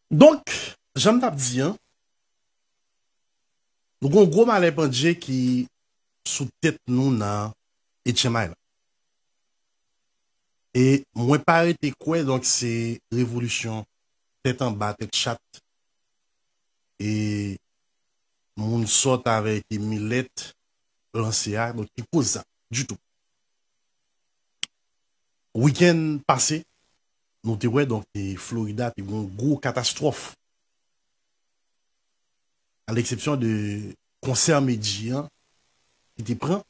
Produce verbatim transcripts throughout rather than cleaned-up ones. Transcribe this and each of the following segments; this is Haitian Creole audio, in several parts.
Donk, jan m t ap di an, nou gon gwo malè pandje ki sou tèt nou nan H M I la. E mwen pa rete kwè, donk, se revolisyon tèt anba, tèt chat, e moun sòt avèk milèt lanse a, donk, ki koz sa, ditou. Wikenn pase, nou te wè, donk, e Florida te gon gwo katastwòf, a leksepsyon de konsè Medjy an ki te pran.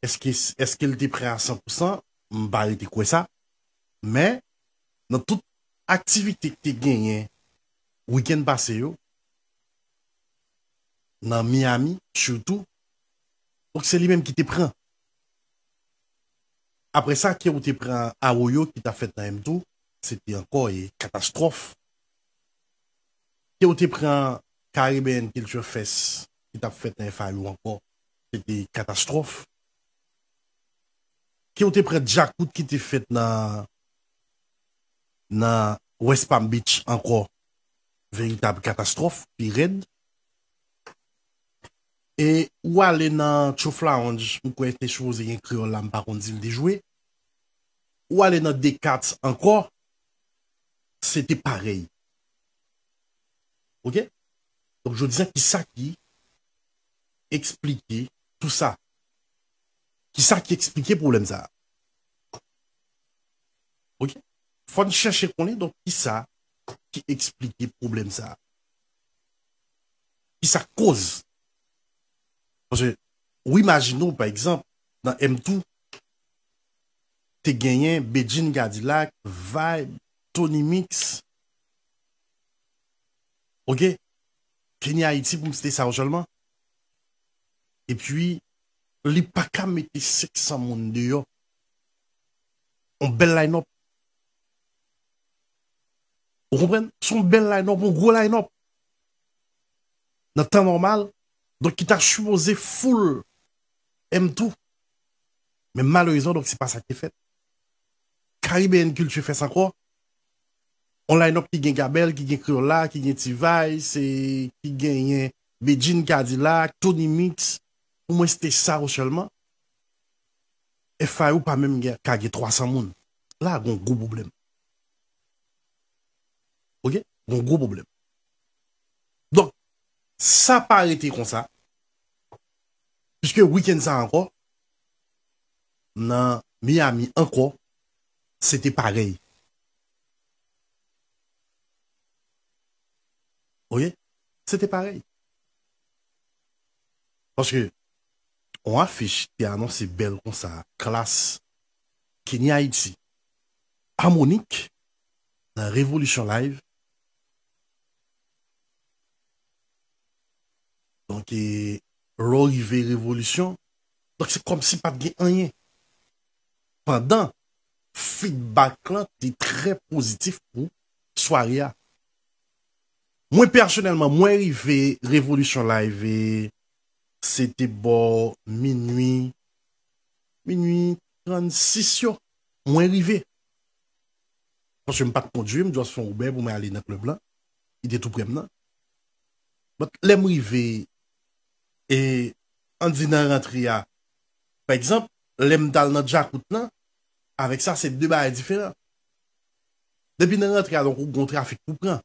Èske, èske l te pran a san pou san? M pa rete kwè sa. Men, nan tout aktivite ki te genyen wikenn pase yo, nan Miami, sitou, donk se li menm ki te pran. Apre sa, ke ou te pran Arroyo ki t ap fèt nan M two, se te ankò e katastwòf. Ke ou te pran Caribbean Culture Fest ki t ap fèt nan F I U ankò, se te katastwòf. Ke ou te pran djakout ki te fèt nan, nan West Palm Beach ankò, veritab katastwòf, pi rèd. E ou ale nan Chouf Lounge, m kwè te sipoze gen kreyòl la, m pa konn si l te jwe. Ou ale nan Decathlon ankò, se te parèy. Oke? Donk, jodi a, kisa ki eksplike tou sa? Kisa ki eksplike pwoblèm sa a? Oke? Fò n chèche konnen, donk, kisa ki eksplike pwoblèm sa a? Kisa k koz? Paske, ou imajine w, pa egzanp, nan M two, te genyen Bedjine Cadillac, Vibe, Tony Mix, oke? Kenny Haiti, pou m site sa yo sèlman. Epi, li pa ka mete senk san moun deyò. On bèl line-up. Ou konprann? Se yon bèl line-up, yon gwo line-up. Nan tan nòmal, donk ki ta sipoze full M two. Men malerezman, donk se pa sa ki te fèt. Caribbean Culture Fest ankò, on line-up ki gen Gabèl, ki gen Kreyòl la, ki gen T-Vice, e ki genyen Bedjine Cadillac, Tony Mix, pou mwen se te sa yo sèlman. F I U pa menm gen, ka gen twa san moun. La, gon gwo pwoblèm. Oke? Gon gwo pwoblèm. Donk, sa pa rete konsa, piske wikenn sa ankò, nan Miami ankò, se te parèy. Oke? Se te parèy. Paske, on afich te anonse bèl konsa, Klass, Kenny Haiti, Harmonik, nan Revolution Live. Donk, e, lè w rive Revolution, donk se kòmsi pa t gen anyen. Pandan feedback lan te trè pozitif pou sware a. Mwen pèsonèlman, mwen rive Revolution Live, e se te bò minui, minui trannsis yo. Mwen rive. Paske m pa t kondui, m just fè yon Uber pou mwen ale nan klèb lan. Li te tou prè m nan. But lè m rive, e ann di nan rantre a, pa egzanp, lè m t al nan djakout lan, avèk sa, se de bagay diferan. Depi nan rantre a, donk, ou gon trafik pou pran.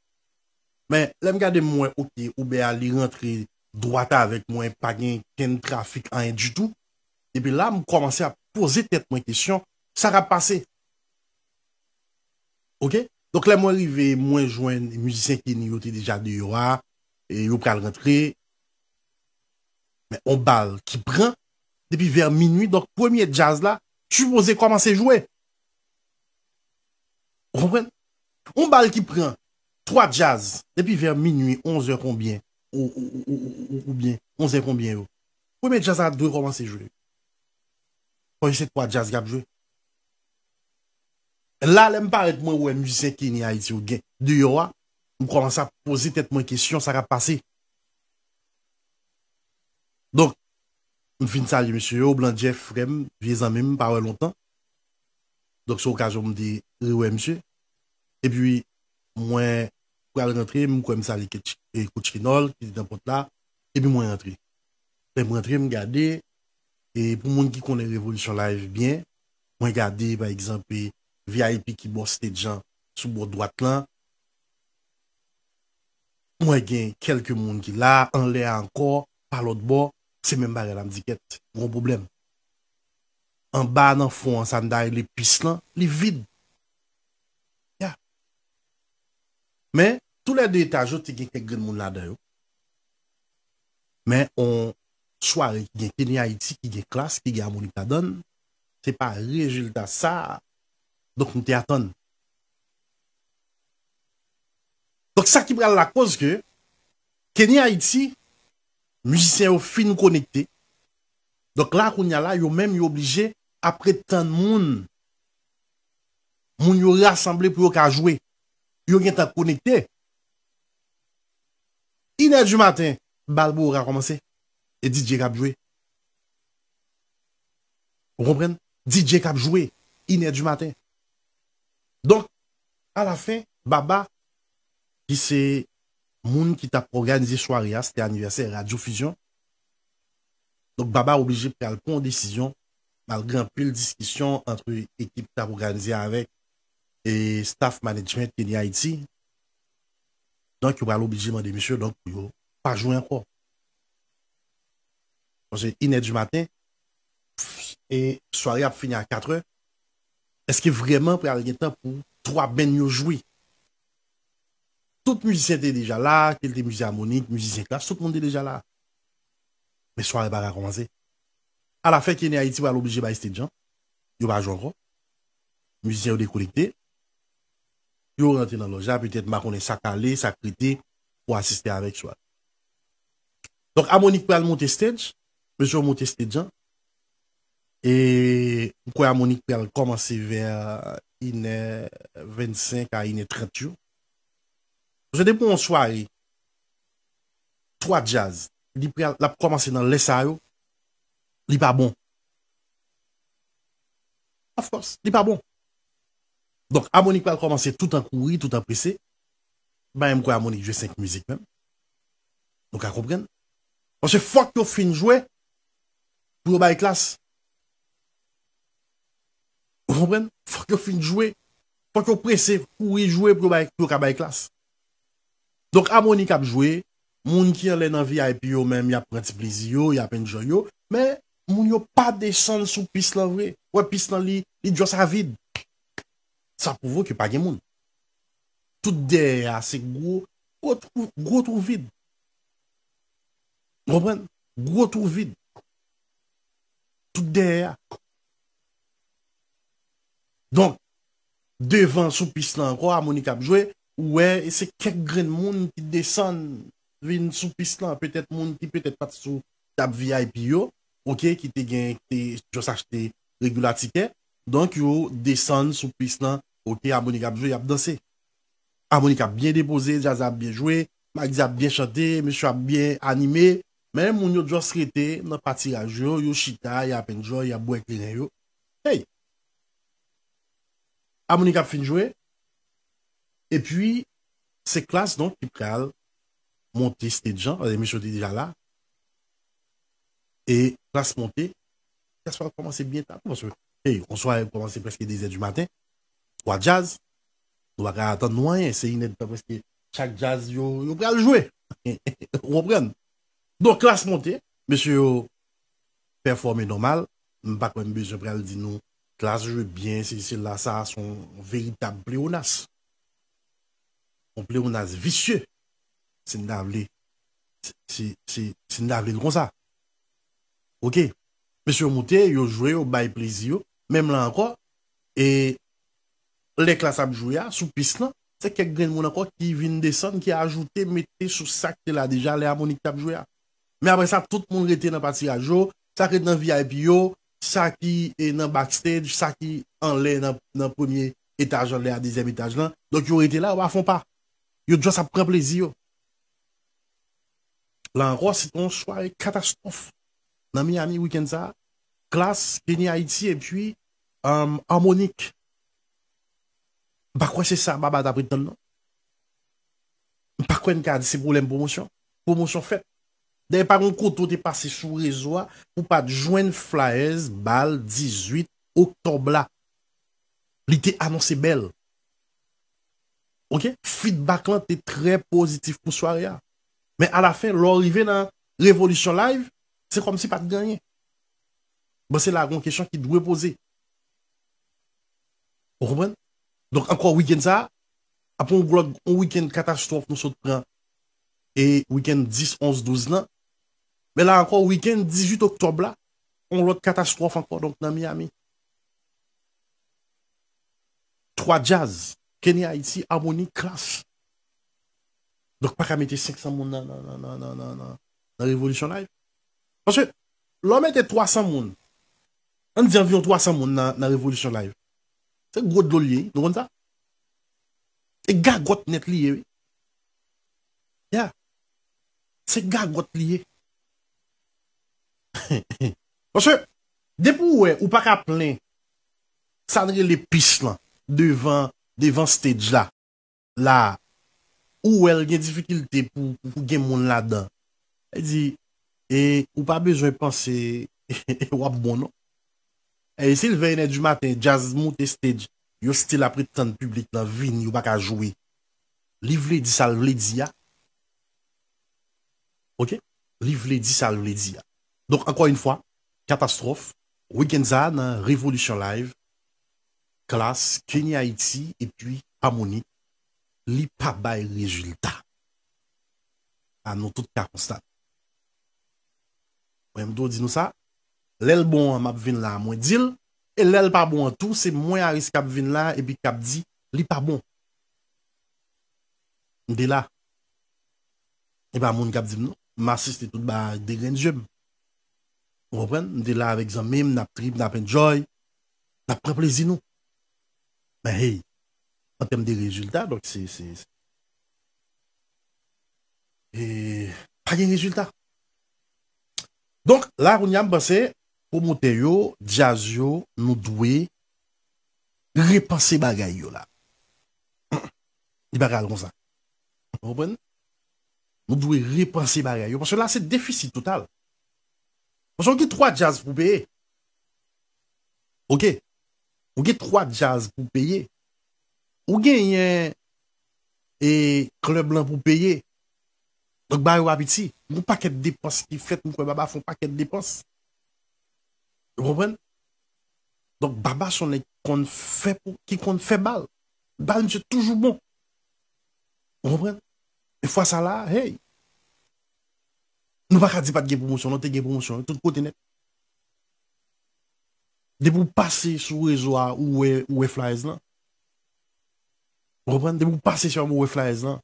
Men, lè m gade, m wè, oke, Uber a, li rantre dwat avèk mwen, pa gen kenn trafik, anyen ditou. Depi la, m kòmanse ap poze tèt mwen kesyon, sa k ap pase? Oke? Donk, lè mwen rive, mwen jwenn mizisyen Kenny yo te deja deyò a, e yo pral rantre. Men, on bal ki pran depi vè minui, donk premye djaz la sipoze kòmanse jwe. Ou konprann? On bal ki pran twa djaz depi vè minui, onz è konbyen, ou, ou, ou, ou, ou, oubyen onz è konbyen yo. Premye djaz la dwe kòmanse jwe. Paske se twa djaz k ap jwe. La, lè m parèt, mwen wè mizisyen Kenny Haiti yo gen deyò a, m kòmanse ap poze tèt mwen kesyon, sa k ap pase? Donk, m fin salye mesye yo, Blan Jeff, frè m, vye zanmi m, pa wè lontan. Donk, se okazyon pou m te rewè misye. Epi, mwen pral rantre, m kwè m salye Ketch-, e, Coach Kenol, ki te nan pòt la, epi mwen rantre. Lè m rantre, m gade, e pou moun ki konnen Revolisyon Live byen, mwen gade, pa egzanp, e, V I P ki bò stage an, sou bò dwat lan, mwen gen kèlke moun ki la, anlè a ankò, pa lòt bò, se menm bagay la, m di kèt, gon pwoblèm. Anba nan fon an, sa n ta rele pis lan, li vid. Ya. Men, toulède etaj yo te gen kèk grenn moun ladan yo. Men, on sware ki gen Kenny Haiti, ki gen Klass, ki gen Harmonik ladan l, se pa rezilta sa a. Donk, nou te atann. Donk, sa ki pral lakoz ke Kenny Haiti, mizisyen yo fin konekte. Donk, la, kounye a la, yo menm, yo oblije ap ret tann moun. Moun yo rasanble pou yo ka jwe. Yo gentan konekte. Inè di maten, bal bò ka kòmanse. E D J k ap jwe. Ou konprann? D J k ap jwe. Inè di maten. Donk, alafen, Baba, ki se moun ki t ap òganize sware a, se te anivèsè Radyo Fusion. Donk, Baba oblije pral pran yon desizyon, malgre anpil diskisyon ant ekip k t ap òganize avèk e staff management Kenny Haiti. Donk, yo pral oblije mande misye, donk, pou yo pa jwe ankò. Paske inè di maten, e sware ap fini a katrè, èske vrèman pral gen tan pou twa band yo jwe? Tout mizisyen te deja la, ke l te mizisyen Harmonik, mizisyen Klass, tout moun te deja la. Men sware pa ka kòmanse. Alafen, Kenny Haiti pral oblije bay stage an. Yo pa jwe ankò. Mizisyen yo dekonekte. Yo rantre nan lòj la, petèt, m pa konnen sa k ale, sa k rete pou asiste avèk sware. Donk, Harmonik pral monte stage. Mesye yo monte stage an. E m kwè Harmonik pral kòmanse vè inè vennsenk a inè trant yo. Paske depi yon sware, twa djaz, li pral, l ap kòmanse nan lè sa yo, li pa bon. Of course, li pa bon. Donk, Harmonik pral kòmanse tout an kouri, tout an prese. M pa menm kwè Harmonik jwe senk mizik menm. Nou ka konprann? Paske fòk yo fin jwe pou yo bay Klass. Ou konprann? Fòk yo fin jwe. Fòk yo prese, kouri jwe pou yo bay, pou yo ka bay Klass. Donk, Harmonik ap jwe. Moun ki anlè nan V I P yo menm, y ap pran ti plezi yo, y ap enjoy yo. Men, moun yo pa desann sou pis lan vre. Ou wè pis lan, li, li just a vid. Sa pwouve ke pa gen moun. Tout dèyè a, se gwo, gwo twou, gwo twou vid. Ou konprann? Gwo twou vid. Tout dèyè a. Donk, devan sou pis lan ankò, Harmonik ap jwe, ou wè, e se kèk grenn moun ki desann vin sou pis lan, petèt moun ki petèt pa t sou tab V I P yo, oke, ki te gen, ki te just achte regila tikè. Donk, yo desann sou pis lan, oke, Harmonik ap jwe, y ap danse. Harmonik ap byen depoze, djaz la ap byen jwe, Magdi ap byen chante, mesye ap byen anime, men moun yo just rete nan patiraj yo, yo chita, y ap enjoy, y ap bwè kleren yo. Hey! Harmonik ap fin jwe, epi se Klass, donk, ki pral monte stage an, paske misye te deja la, e Klass monte, Klass pral kòmanse byen ta tou, paske, hey, yon sware kòmanse prèske de zè di maten, twa djaz, nou pa ka atann nou anyen, se inèdtan prèske chak djaz yo, yo pral jwe. Ou konprann? Donk, Klass monte, mesye yo pèfòme nòmal, m pa kwè m bezwen pral di nou, Klass jwe byen, sesi sela, sa, se yon veritab pleyonas. Yon pleyonas visye, si n ta vle, si, si, si n ta vle l konsa. Oke. Mesye yo monte, yo jwe, yo bay plezi yo. Menm la ankò, e lè Klass ap jwe a, sou pis lan, se kèk grenn moun ankò ki vin desann, ki ajoute, mete sou sa k te la deja lè Harmonik t ap jwe a. Men apre sa, tout moun rete nan patiraj yo, sa k ret nan V I P yo, sa ki, e, nan backstage, sa ki anlè nan, nan premye etaj anlè a, dezyèm etaj lan. Donk, yo rete la, yo pa fè yon pa. Yo just ap pran plezi yo. La ankò, se te yon sware katastwòf nan Miami wikenn sa a. Klass, Kenny Haiti, epi, um, Harmonik. M pa kwè se sa Baba t ap ret tann, non. kwè n ka di se pwoblèm pwomosyon. Pwomosyon fèt. Dayè, pa gen kote w te pase sou rezo a pou pa t jwenn flyers bal dizuit oktòb la. Li te anonse bèl. Oke? Feedback lan te trè pozitif pou sware a. Men alafen, lè w rive nan Revolution Live, se kòmsi pa t gen anyen. Bon, se la gen yon kesyon ki dwe poze. Ou konprann? Donk, ankò wikenn sa a, apre yon glòt, yon wikenn katastwòf nou sot pran, e wikenn dis, onz, douz lan. Men la ankò, wikenn dizuit oktòb la, yon lòt katastwòf ankò, donk, nan Miami. Twa djaz, Kenny Haiti, Harmonik, Klass. Donk, pa ka mete senk san moun nan, nan, nan Revolution Live. Paske, lè w mete twa san moun, ann di anviwon twa san moun nan, nan Revolution Live. Se gwo dlo l ye, wi. Nou konn sa? E gagòt nèt li ye, wi. Ya. Se gagòt li ye. Paske, depi w wè, ou pa ka plen, sa n rele pis lan, devan, devan stage la. La, ou wè l gen difikilte pou, pou, pou gen moun ladan. Sa vle di, e ou pa bezwen panse w ap bon, non. E si l vin inè di maten, djaz moute stage, yo still ap ret tann piblik lan vini, yo pa ka jwe. Li vle di sa l vle di a. Oke? Li vle di sa l vle di a. Donk, ankò yon fwa, katastwòf, wikenn sa a nan Revolution Live, Klass, Kenny Haiti, epi Harmonik, li pa bay rezilta. A nou tout ka konstate. Mwen, m tou di nou sa, lè l bon an, m ap vin la, mwen di l, e lè l pa bon an tou, se mwen, Aris, k ap vin la, epi k ap di, li pa bon. M te la. E pa moun k ap di m non. M asiste tout bagay ak de grenn je m. Ou konprann? M te la avèk zanmi m, n ap trip, n ap enjoy, n ap pran plezi nou. Men hey, an tèm de rezilta, donk se, se, se, e, pa gen rezilta. Donk, la, kounye a, m panse, pwomotè yo, djaz yo, nou dwe repanse bagay yo la. Li pa ka al konsa. Ou konprann? Nou dwe repanse bagay yo. Paske la, se defisit total. Paske w gen twa djaz pou peye. Oke. Ou gen twa djaz pou peye. Ou genyen, e, klèb lan pou peye. Donk, bagay yo pa piti. Gon pakèt depans ki fèt, m kwè Baba fè yon pakèt depans. Ou konprann? Donk, Baba se yon nèg ki konn fè pou, ki konn fè bal. Bal misye toujou bon. Ou konprann? E fwa sa la, hey! Nou pa ka di pa t gen pwomosyon, non, te gen pwomosyon, tout kote nèt. Depi w pase sou rezo a, ou wè, ou wè flyers lan. Ou konprann? Depi w pase sou, ou wè flyers lan.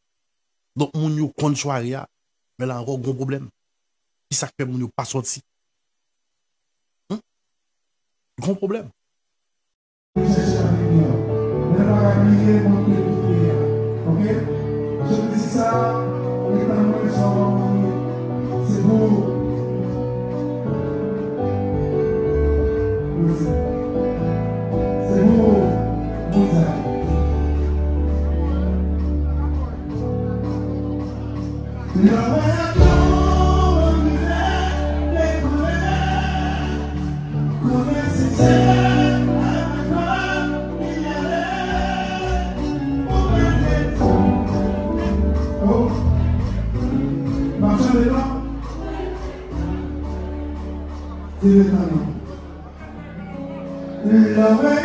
Donk, moun yo konn sware a. Men la ankò, gon pwoblèm. Ki sa k fè moun yo pa sòti? Hmm? Gon pwoblèm. Chèche avèk li an. Men nou pa ka bliye mwen ke li touye a. Oke? Jodi sa, li pa mwen sa w ap mande. Se pou ou. Mèsi. Se pou ou. Bon travay.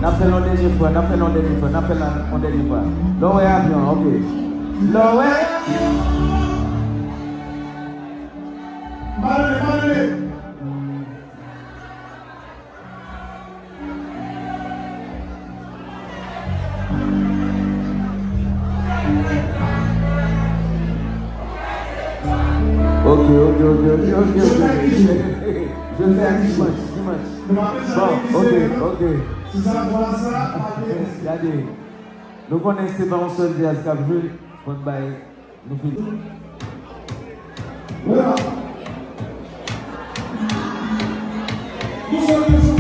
N ap fè l yon dènye fwa, n ap fè l yon dènye fwa, n ap fè l yon dènye fwa. Lè w wè avyon an, oke. Lè w wè avyon an. Ok, ok, ok, ok, ok, ok. Jodi a dimanch, dimanch. Bon, ok, ok. Gade. Nou konnen se pa yon sèl djaz k ap jwe, fò n bay, nou fini. Voilà. Nou sèl djaz.